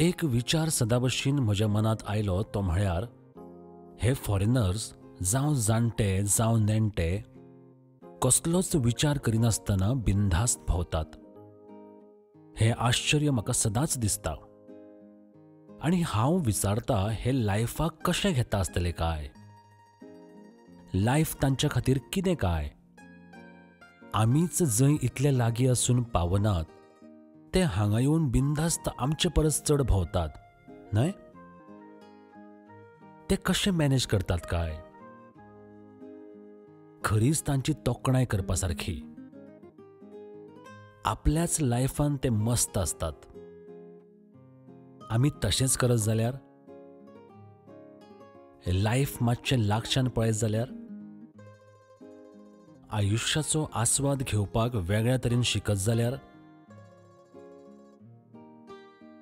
एक विचार सदांभशेन म्हज्या मनांत आयलो तो म्हळ्यार हे फॉरेनर्स जावं जाणटे जावं नेणटे कसलोच विचार करिनासतना बिनधास्त भोंवतात. हें आश्चर्य म्हाका सदांच दिसता आनी हांव विचारता हे लायफाक कशें घेता आसतले काय? लायफ तांच्या खातीर कितें काय? आमीच जंय इतले लागीं आसून पावनात ते हांगा येवन बिनधास्त आमचे परस चड भोंवतात न्हय? ते कशे मॅनेज करतात काय? खरीच तांची तोखणाय करपा सारखी. आपल्याच लायफान ते मस्त आसतात. आमी तशेंच करत जाल्यार, लायफ मातशें लागच्यान पळयत जाल्यार, आयुश्याचो आस्वाद घेवपाक वेगळ्या तरेन शिकत जाल्यार.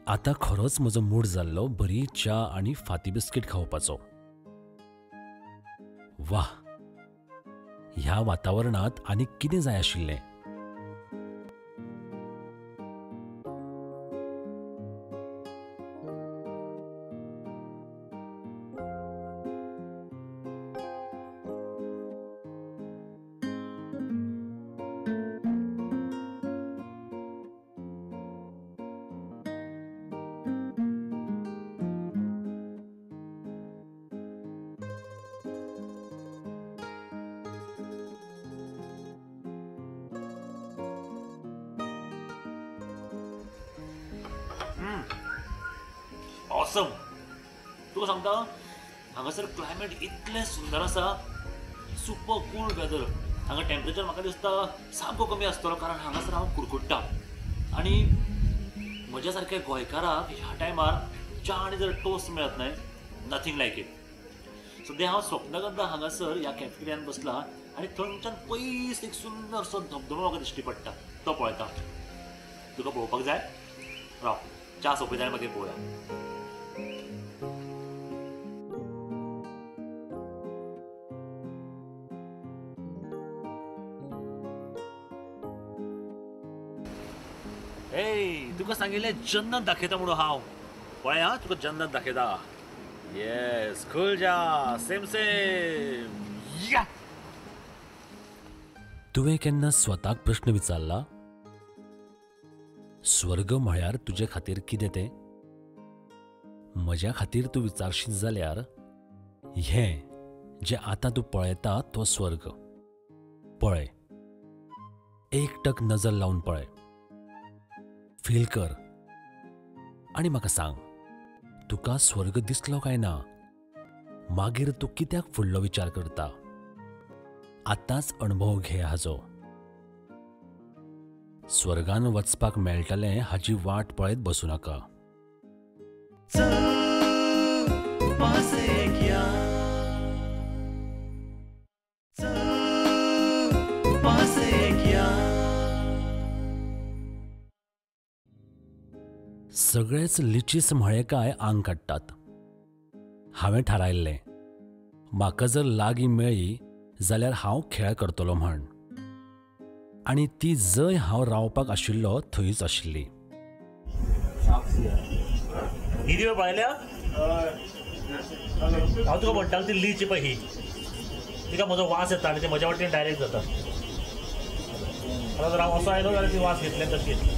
आतां खरोच म्हजो मूड जाल्लो बरी च्या आनी फाती बिस्कीट खावपाचो. वाह, ह्या वातावरणांत आनी कितें जाय आशिल्लें? ऑसम. तुका सांगता हांगासर क्लायमेट इतलें सुंदर आसा, सुपर कूल वेदर. हांगा टेम्परेचर म्हाका दिसता सामको कमी आसतलो, कारण हांगासर हांव कुडकुडटा आनी म्हज्या सारक्या गोंयकाराक ह्या टायमार च्या आनी जर टोस्ट मेळत न्हय, नथींग लायक it. सद्या हांव स्वप्नगंधा हांगासर ह्या कॅफेटेरियान बसला आनी थंयच्यान पयस एक सुंदरसो धबधबो म्हाका दिश्टी पडटा, तो पळयता. तुका पळोवपाक जाय? राव, च्या सोंपयता आनी मागीर पळोवया. तुका सांगिल्लें जन्नत दाखयता म्हणून हांव. पळय हा, तुका जन्नत दाखयता. येस, खुल जा, सेम सेम. या. तुवें केन्ना स्वताक प्रश्न विचारला, स्वर्ग म्हळ्यार तुजे खातीर कितें तें? म्हज्या खातीर तूं विचारशीत जाल्यार हें जें आतां तूं पळयता तो स्वर्ग. पळय, एकटक नजर लावन पळय, फील कर आनी म्हाका सांग तुका स्वर्ग दिसलो काय ना? मागीर तूं कित्याक फुडलो विचार करता? आतांच अणभव घे हाजो. स्वर्गान वचपाक मेळटलें हाजी वाट पळयत बसूं नाका. सगळेच लिचीस म्हळे काय आंग काडटात. हांवें थारायल्लें म्हाका जर लागीं मेळ्ळी जाल्यार हांव खेळ करतलो म्हण, आनी ती जंय हांव रावपाक आशिल्लो थंयच आशिल्ली. ही पळयल्या हांव तुका म्हणटालो ती लीच पळय, ही तिका म्हजो वास येता आनी ते म्हज्या वाटेन डायरेक्ट जाता. आतां जर हांव असो आयलो जाल्यार ती वास घेतली तशी घेतली.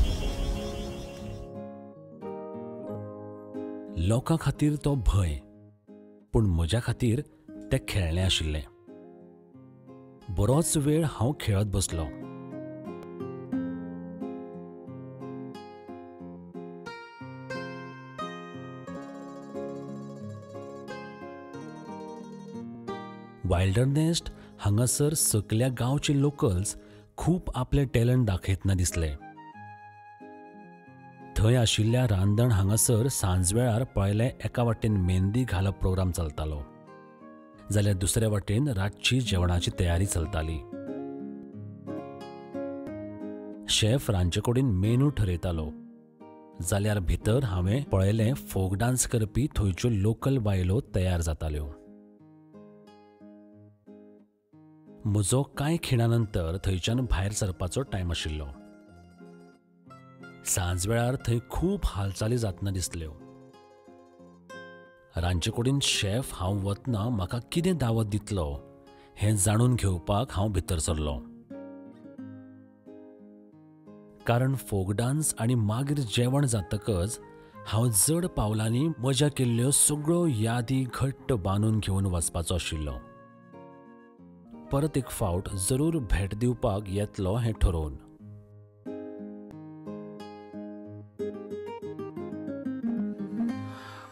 लोकां खातीर तो भंय, पूण म्हज्या खातीर तें खेळणें आशिल्लें. बरोच वेळ हांव खेळत बसलो. वायल्डरनेस्ट हांगासर सगल्या गांवचे लोकल्स खूब आपलें टॅलंट दाखयतना दिसले. थंय आशिल्ल्या रांदण हांगासर सांजवेळार पळयलें एका वाटेन मेहंदी घालप प्रोग्राम चलतालो, जाल्यार दुसऱ्या वाटेन रातची जेवणाची तयारी चलताली. शेफ रांदचे कुडीन मेनू ठरयतालो, जाल्यार भितर हांवें पळयलें फोक डान्स करपी थंयच्यो लोकल बायलो तयार जाताल्यो. म्हजो कांय खिणा नंतर थंयच्यान भायर सरपाचो टायम आशिल्लो. सांजवेळार थंय खूब हालचाली जातना दिसल्यो. रांदचे कुडीन शेफ हांव वतना म्हाका कितें दावत दितलो हें जाणून घेवपाक हांव भितर सरलो. कारण फोक डान्स आनी मागीर जेवण जातकच हांव जड पावलांनी मजा केल्ल्यो सगळ्यो यादी घट्ट बांदून घेवन वचपाचो आशिल्लो. परत एक फावट जरूर भेट दिवपाक येतलो हें ठरोवन.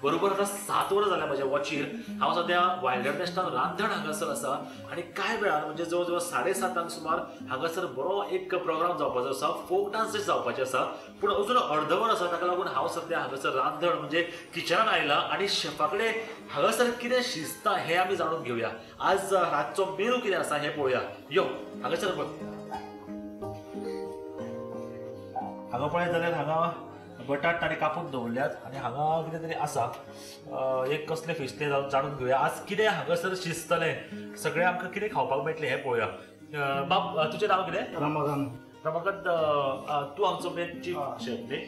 बरोबर आतां 7 वरां जाल्या म्हज्या वॉचीर. हांव सद्या वायल्डरनेस्टान रांदण हांगासर आसा आनी कांय वेळान म्हणजे जवळ जवळ 7:30 सुमार हांगासर बरो एक प्रोग्राम जावपाचो आसा, फोक डान्सीस जावपाचे आसा. पूण अजून अर्दवर आसा, ताका लागून हांव सद्या हांगासर रांदण म्हणजे किचनान आयला आनी शेफा कडेन हांगासर कितें शिजता हें आमी जाणून घेवया. आज रातचो मेनू कितें आसा हें पळोवया. यो हांगासर पळय, हांगा पळयत जाल्यार हांगा बटाट ताणें कापून दवरल्यात आनी हांगा कितें तरी आसा, एक कसलें फिश तें जाणून घेवया. आज कितें हांगासर शिजतलें, सगळें आमकां कितें खावपाक मेळटलें हें पळोवया. बाब, तुजें नांव कितें? रमाकांत. रमाकांत, तूं आमचो मेन चीफ शेफ न्ही?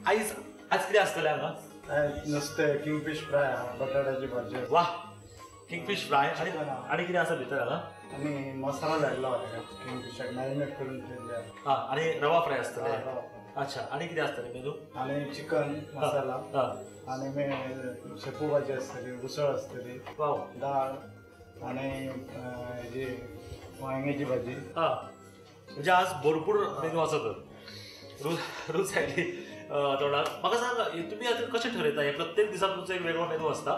आयज आज कितें आसतलें हांगा? नुस्तें, किंगफीश फ्राय, बटाट्याची भाजी. वा, किंगफीश फ्राय. आनी आनी कितें आसा भितर हांगा? आनी मसाला धाडला किंगफिशाक मॅरिनेट करून ठेवले. हां, आनी रवा फ्राय आसतलें. अच्छा, आनी कितें आसतलें मेनू? आनी चिकन मसाला, आनी शेपू भाजी आसतली, उसळ आसतली, दाळ आनी हेजी वांग्याची भाजी. हां, म्हणजे आज भरपूर मेनू आसा. तर रूच आयली तोंडाक. म्हाका सांग, तुमी आतां कशें ठरयता हें? प्रत्येक दिसा तुमचो एक वेगळो मेनू आसता,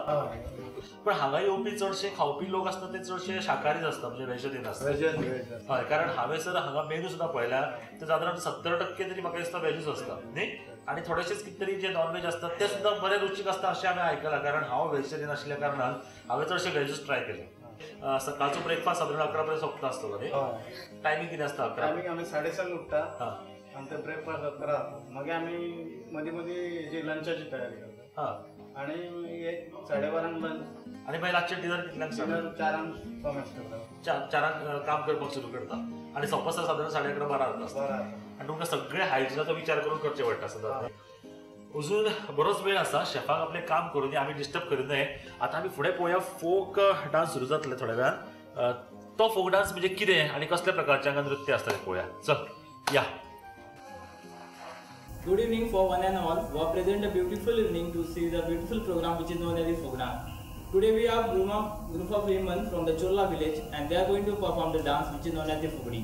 पण हांगा येवपी चडशे खावपी लोक आसता ते चडशे शाकाहारीच आसता, म्हणजे व्हेजिटेरियन आसता. हय, कारण हांवें सर हांगा मेनू सुद्दां पळयल्या ते सादारण 70% तरी म्हाका दिसता व्हेजूच आसता न्ही, आनी थोडेशेच कितें तरी जे नॉन व्हेज आसता ते सुद्दां बरे रुचीक आसता अशें हांवें आयकलां. कारण हांव व्हेजिटेरियन आशिल्ल्या कारणान हांवें चडशे व्हेजूच ट्राय केले. सकाळचो ब्रेकफास्ट सादारण 11 पर्यंत सोंपता आसतलो न्ही? टायमींग कितें आसता? 11 टायमींग आमी 7:30 उठ्ठा आनी ते ब्रेकफास्ट 11, मागीर आमी मदीं मदीं जी लंचाची तयारी करता. हां, आनी 12:30 लंच. आनी मागीर रातचें डिनर कितल्यांक? डिनर 4 कॉमेन्स करता. 4 काम करपाक सुरू करता आनी सोंपसर सादारण 11:30 12 आसता. आनी तुमकां सगळे हायजिनाचो विचार करून करचें पडटा सदांच. अजून बरोच वेळ आसा, शेफाक आपलें काम करूं दी, आमी डिस्टर्ब करूं नये. आतां आमी फुडें पळोवया, फोक डान्स सुरू जातले थोड्या वेळान. तो फोक डान्स म्हणजे कितें आनी कसल्या प्रकारचें हांगा नृत्य आसता तें पळोवया. चल या. Good evening for one and all who are present a beautiful evening to see the beautiful program which is known as the folk dance. Today we have group of women from the Chorla village and they are going to perform the dance which is known as the Fugdi.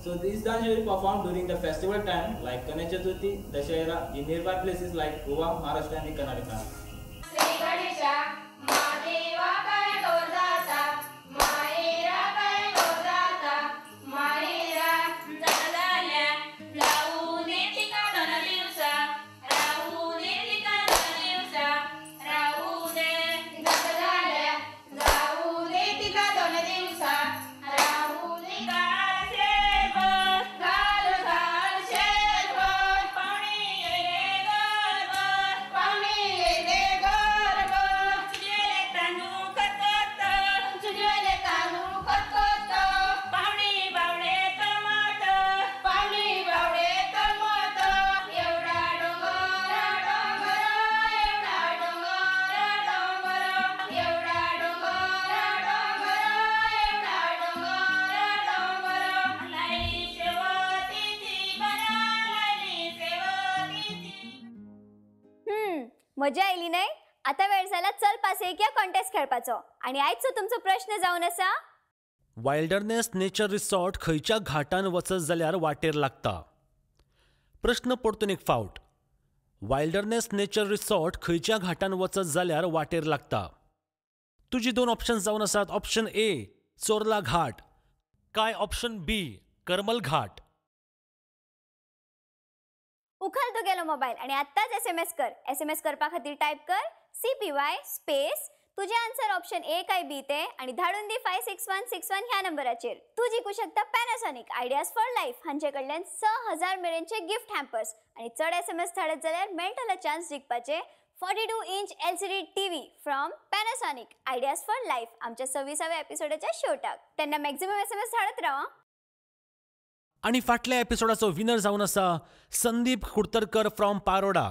So this dance will be performed during the festival time like Ganesh Chaturthi, Dashera in nearby places like Goa, Maharashtra and Karnataka. मजा आयली न्हय? आतां वेळ जाला चल पासयेक या contest खेळपाचो. आनी आयचो तुमचो प्रश्न जावन आसा, वायल्डरनेस नेचर रिसॉर्ट खंयच्या घाटान वचत जाल्यार वाटेर लागता? प्रश्न परतून एक फावट, वायल्डरनेस नेचर रिसॉर्ट खंयच्या घाटान वचत जाल्यार वाटेर लागता? तुजी 2 ऑप्शन्स जावन आसात. ऑप्शन ए चोर्ला घाट काय ऑप्शन बी करमल घाट. उखल तुगेलो मोबायल आनी आत्ताच SMS कर. SMS करपा खातीर टायप कर CPY space तुझे आन्सर ऑप्शन ए काय बी ते आनी धाडून दी 56161 ह्या नंबराचेर. तूं जिखूं शकता पॅनासॉनिक आयडियाज फॉर लायफ हांचे कडल्यान 6000 मेरेनचे गिफ्ट हॅम्पर्स आनी चड SMS धाडत जाल्यार मेळटलो chance जिखपाचे 42 inch LCD TV from Panasonic ideas for life आमच्या 26व्या एपिसोडाच्या शेवटाक. तेन्ना मॅक्झिमम SMS धाडत राव. आनी फाटल्या एपिसोडाचो विनर जावन आसा संदीप कुडतरकर फ्रॉम पारोडा.